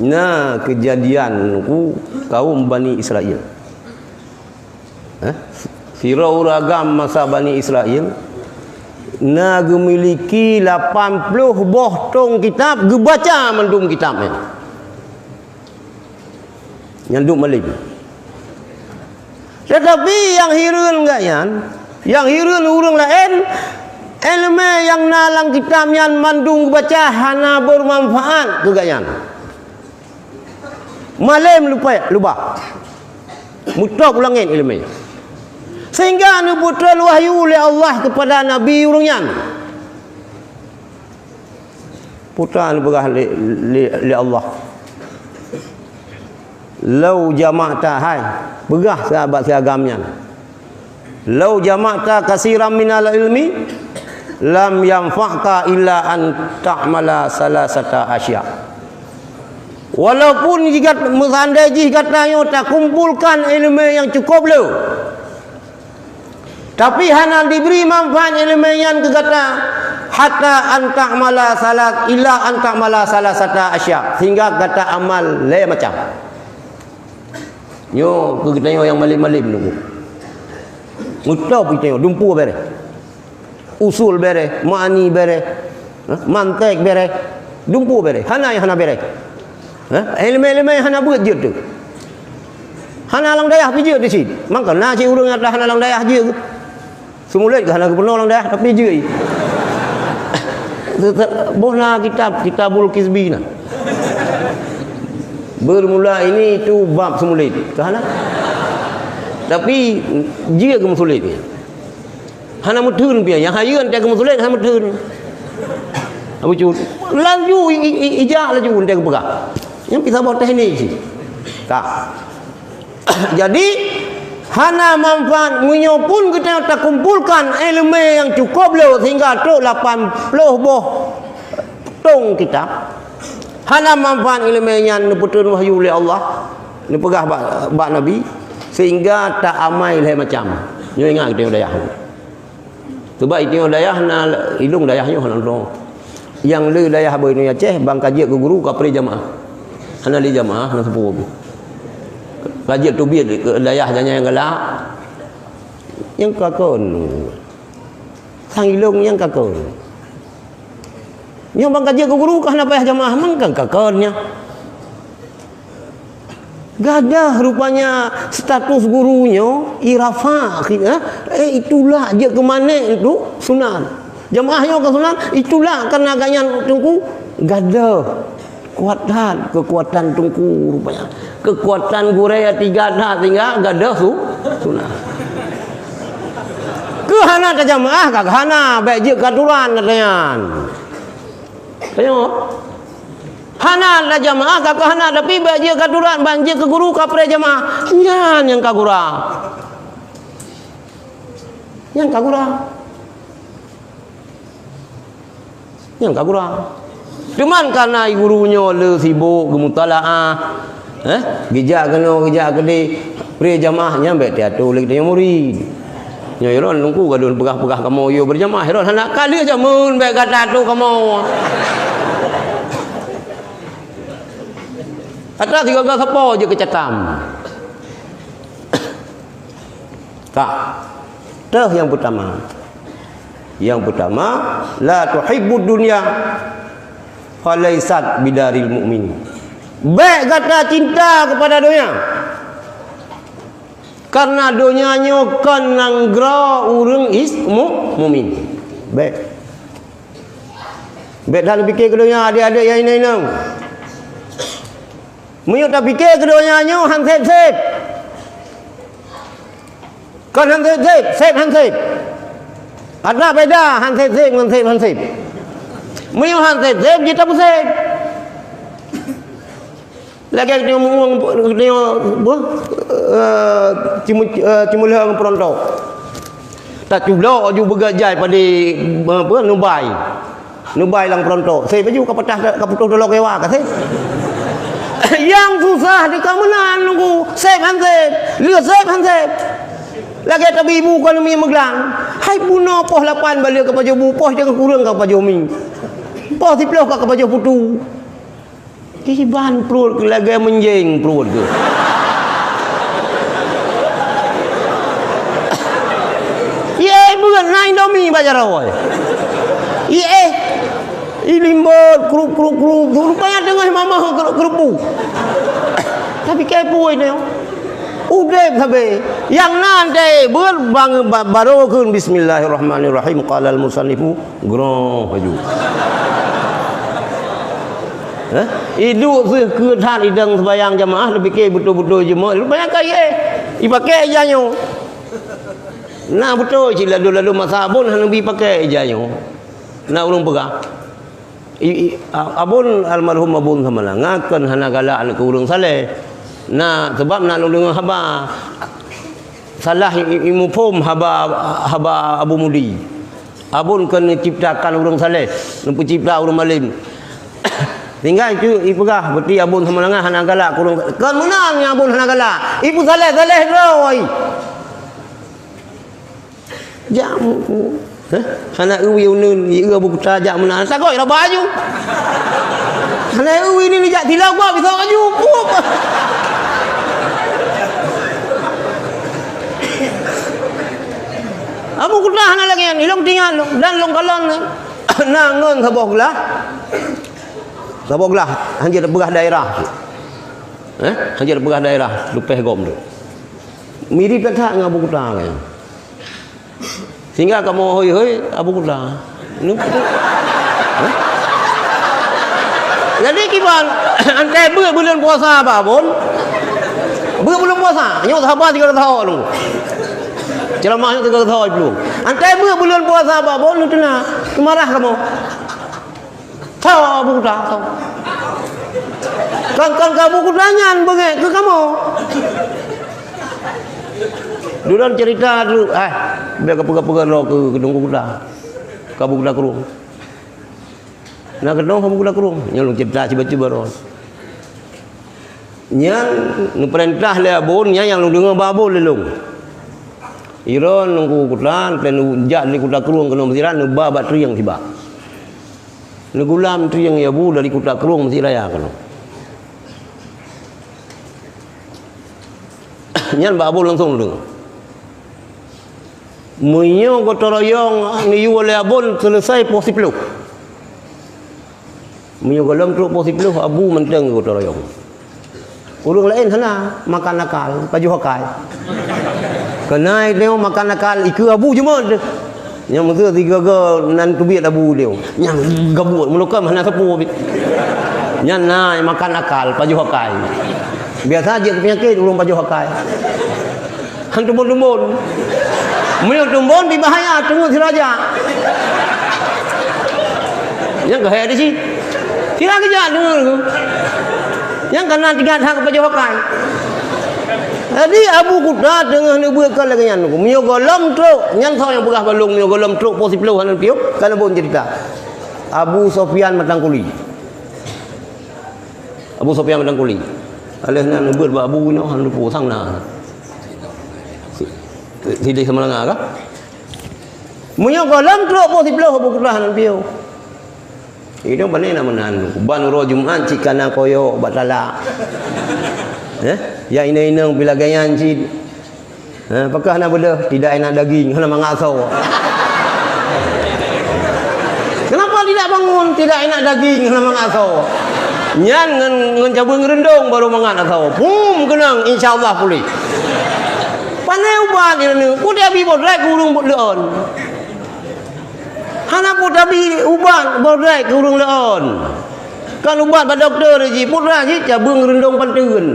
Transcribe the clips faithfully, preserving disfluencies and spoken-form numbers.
Na keujadian nungku kaum Bani Israel. Eh? Sidroe ureuëng agam masa Bani Israel na geumiliki lapan ploh boh tong kitab, geubaca mandum kitab nyan. Nyan duek malém. Teutapi nyang hireuen gobnyan, nyang hireuen ureuëng laén, iéleumé nyang na lam kitab nyan mandum geubaca hana beumanfaat keu gobnyan. Malém lupa, lubah. Mutôb u langét iéleumé. Sehingga neupeutrön wahyu lé Allah keupada nabi ureuëng nyan. Putra neupeugah lé, lé, lé Allah, "Lau jama'ta," hai, peugah sahabat si agam nyan, "lau jama'ta katsiran minal ilmi, lam yanfa'ka illa an ta'mala salasata asya." Walaupun jih gat-, meusandai jih gata nyoe takumpolkan iéleumé nyang cukôp le, tapi hana dibri manfaat iéleumé nyan keu gata, hatta an ta'mala salas-, illa an ta'mala salasata asya, sehingga gata amal lhée macam. Nyoe keu geutanyoe nyang malém-malém nunggu. Mutôb geutanyoe, dumpeue béréh. Usul béréh, ma'ani béréh, ha? Mantek béréh, dumpeue béréh. Hana nyang hana béréh. Ha? Iéleumé-iéleumé hana beuet jeuet teuh. Hana lam dayah pih jeuet di sit. Mangka na cit ureuëng nyang hana lam dayah jeuet. Seumulét ka hana geupeunoh lam dayah, tapi jeuet. Boh na kitab, Kitabul Kizbi na. Bermula ini itu bab seumulét. Ka hana. Tapi jeuet keu meusulet. Hana meutheun pih, nyang hayeue teuka meusulet hana meutheun. Abu Cut, laju i-, i-, i-, ijak laju teuka peugah. Nyang pih saboh teknik cit. Ka. Jadi, hana manfaat meunyoe pun geutanyoe takumpolkan iéleumé nyang cukôp le sehingga trok lapan ploh boh tong kitab. Hana manfaat iéleumé nyan neupeutrön wahyu lé Allah, neupeugah bak, bak Nabi, sehingga ta amai lhée macam. Nyoe ingat geutanyoe dayah. Sebab geutanyoe dayah na ilong dayah nyoe hana lom. Nyang le dayah bak inong Aceh, ban ka jeuet keu guru ka pré jamaah. Hana le jamaah, hana seupôt. Ka jeuet teubiet keu dayah nyang galak. Nyang ka kon. Sang ilong nyang ka kon. Nyoe ban ka jeuet keu guru ka hana payah jamaah, mangka ka kon nyan. Gadôh rupanya status guru nyoe, irafa, eh, eh, itulak jeuet keu manéh untuk sunat. Jamaah nyoe ka sunat, itulak karena gobnyan teungku gadôh. Kuat that keukuatan teungku rupanya. Keukuatan gurée tiga that sehingga gadôh su-, sunat. Keu hana tajamaah ka hana, bék jeuet keu aturan gata nyan. Tanyong. Hana tajamaah ka keu hana, tapi bék jeuet keu aturan, ban jeuet keu guru ka pré jamaah. Nyan nyang ka gura. Nyang ka gura. Nyang ka gura. Cuman karena guru nyoe le sibok geumutalaah, eh, geujak keunoe, geujak keudeh, pré jamaah nyan bék teuatoe lé geutanyoe murit. Nyoe Heron lungku gadôh peugah-peugah kamoe yue beurjamaah. Heron hana ka lheueh jameun bék gata atoe kamoe. Atra sigoe-goe sapo jeuet keu cakam. Ka. Teuh nyang peutama. Nyang peutama, la tuhibbud dunya falaisat bidaril mu'min. Bék gata cinta keupada donya. Karena donya nyoe kon nanggroe ureuëng is-, mu-, mukmin. Bék. Bék that pike keu donya, adék-adék nyang inong-inong. Meunyoe tapike keu donya nyoe han sép-sép. Kon han sép-sép, sép han sép. Ada beda han sép-sép ngon sép han sép. Meunyoe han sép-sép, jeuet tapeusép. Lagée nyoe mueng, nyoe, apa, eh, cimu-, eh, cimuleueng peurontok. Taculok ju beugajai padé, apa, nubai. Nubai lam peurontok. Sép baju ka patah, ka putôh dolok ewa ka sép. Nyang susah di ka meunan nunggu. Sép han sép. Lheueh sép han sép. Lagée tabi ibu ka neumi meuglang. Hai bunoe poh lapan balée ka pajoh bu, poh jangan kureueng ka pajoh mi. Poh siploh ka, ka pajoh putu. Kiban pruet keu lagèe meunjeng pruet keu. Ié beuet na Indomie bak jaroe. Ié. Ilimbot krup, krup, krup. Rupanya teungoh mamah krup, krup bu. Tapi kepui nyoe. Udép sabe. Nyang na teuh beuet bang ba-, baroe kheun bismillahirrahmanirrahim. Qalal musannifu. Groh laju. Hah? Iduek seuh keu that idang seumayang jamaah, neupike beutôi-beutôi jeumoe. Rupanya ka ié. Ipakè ija nyoe. Na beutôi cit ladôm-ladôm masa abon hana bi pakè ija nyoe. Na ureueng peugah. I, i, a-, abon almarhum Abon Samalanga kon hana galak keu ureueng saleh. Na, sabab na lôn deungoe haba. Salah i, i, imuphom haba, haba Abu Mudi. Abon kon neuciptakan ureueng saleh, neupeucipta ureueng malem. Sehingga itu ipeugah, berarti Abon Samalanga hana galak keu ureueng, kon meunan nyang Abon hana galak. Ipeusaleh-saleh droe. Jak mu-, hah? Hana eu uneun, ieu Abu Kuta jak meunan. Sagoe raba aju. Hana eu uneun jak tilau gop, bisa aju. Pup. Abu Kuta hana lagèe nyan, ilong tingat lôn, dan lôn kalon na. Na ngon saboh glah. Saboh glah, hanjeuet peugah daerah. Eh? Hanjeuet peugah daerah, leupeh gom tu. Mirip that ngon Abu Kuta kan. Sehingga kamoe hôi-hôi Abu Kuta. Nu-, hah? Jadi kiban, antai beuet buleuen puasa bak Abon. Beuet buleuen puasa, nyoe sahaba tiga ratus tahun. Ceramah nyoe tiga ratus tahun dulu. Antai beuet buleuen puasa bak Abon, nu teuna. Keumarah kamoe. Tho Abu Kuta, tho. Kan, kan keu Abu Kuta nyan beungéh keu kamoe. Dulon cerita tu, eh, biar ka peugah-peugah lo keu, keu Teungku Kuta. Keu Abu Kuta Krueng. Na keudroe Abu Kuta Krueng. Nyan lôn cerita sibacut baroe. Nyan neupeurintah lé Abon, nyan nyang lôn deungoe bak Abon lé lôn. Iron Teungku Kuta, dan jak di Kuta Krueng keunoe meusirat, neuba bak trieng siba. Neugulam trieng Abu dari Kuta Krueng meusirat keunoe. Nyan bak Abon langsong lôn deungoe. Meunyoe gotong royong neuyue lé Abon seuleusai poh siplôh. Meunyoe gohlom trok poh siplôh, Abu mantong gotong royong. Ureueng laén hana, makan akal, pajoh akai. Keunae nyoe makan akal, ikeue Abu jeumot. Nyang meuseu sigoe-goe nan teubiet Abu nyoe. Nyang gabuek, meulukam hana sapeue bit. Nyan na makan akal, pajoh akai. Biasa jeuet keu peunyakét ureueng pajoh akai. Han tumbon-tumbon. Meunyoe tumbon, bit bahaya, teungeut siraja. Nyang keuhai di si. Sira geujak deungoe. Nyang kana tiga that pajoh akai. Jadi, Abu Kuta teungoh neubeuet kon lagèe nyan. Meunyoe gohlom trok, nyan soe nyang peugah bak lôn, meunyoe gohlom trok poh siplôh hana piôh, kana bon cerita. Abu Sofyan Matang Kuli. Abu Sofyan Matang Kuli. Aléh na neubeuet bak Abu inoe, hana luput sang na. Si-, sideh Samalanga kah? Meunyoe gohlom trok poh siplôh Abu Kuta hana piôh. Inong pane na meunan. Ban uroe Jumat cit kana koyok bak tala. Eh? Ya inong-inong pih lagèe nyan cit. Ha, pakon hana beudôh? Tidak enak daging, hana mangat asoe. Kenapa tidak bangun? Tidak enak daging, hana mangat asoe. Nyan ngon, ngon cabeueng reundong baru mangat asoe. Pum keunong, insya Allah puléh. Pane ubat nyan, peue tabi bodrek keu ureueng leuôn. Hana peue tabi ubat bodrek keu ureueng leuôn. Kan ubat bak dokto jih, peue jih cabeueng reundong panteuen.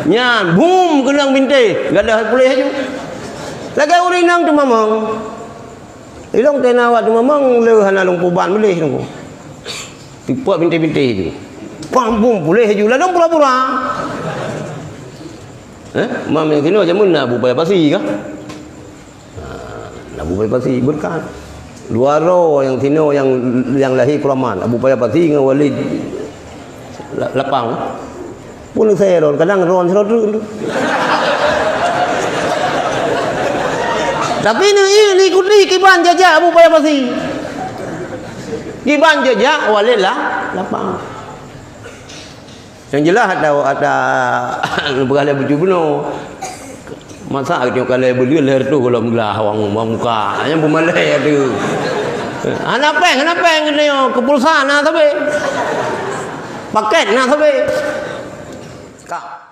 Nyan, bum, keunong bintéh, gadôh puléh laju. Lagèe ureueng inong teumamong. Ilong teunawa teumamong, le hana lôn peuubat meuleh lôn. Tipot bintéh-bintéh jih. Pam, bum, puléh laju. Ladôm pura-pura. Eh, mam nyang sinoe jameun na Abu Paya Pasi kah? Ha, Abu Paya Pasi beureukat. Dua droe nyang sinoe nyang, nyang lahé keuraman, Abu Paya Pasi ngon Walid La-, Lapang. Pun saya ron, kadang ron sidroe treuk tu. Tapi ni, ni ikuti kiban jejak Abu Paya Pasi. Kiban jejak Walid La-, Lapang. Nyang jeulaih ata, ata neupeugah lé bucu bunoe. Masa nyoe ka lhèe buleuen lhèe reutôh gohlom glah awak muka. Nyang peumalèe ata. Hana péng, hana péng nyoe, keu pulsa na sabé. Paket na sabé. Ka.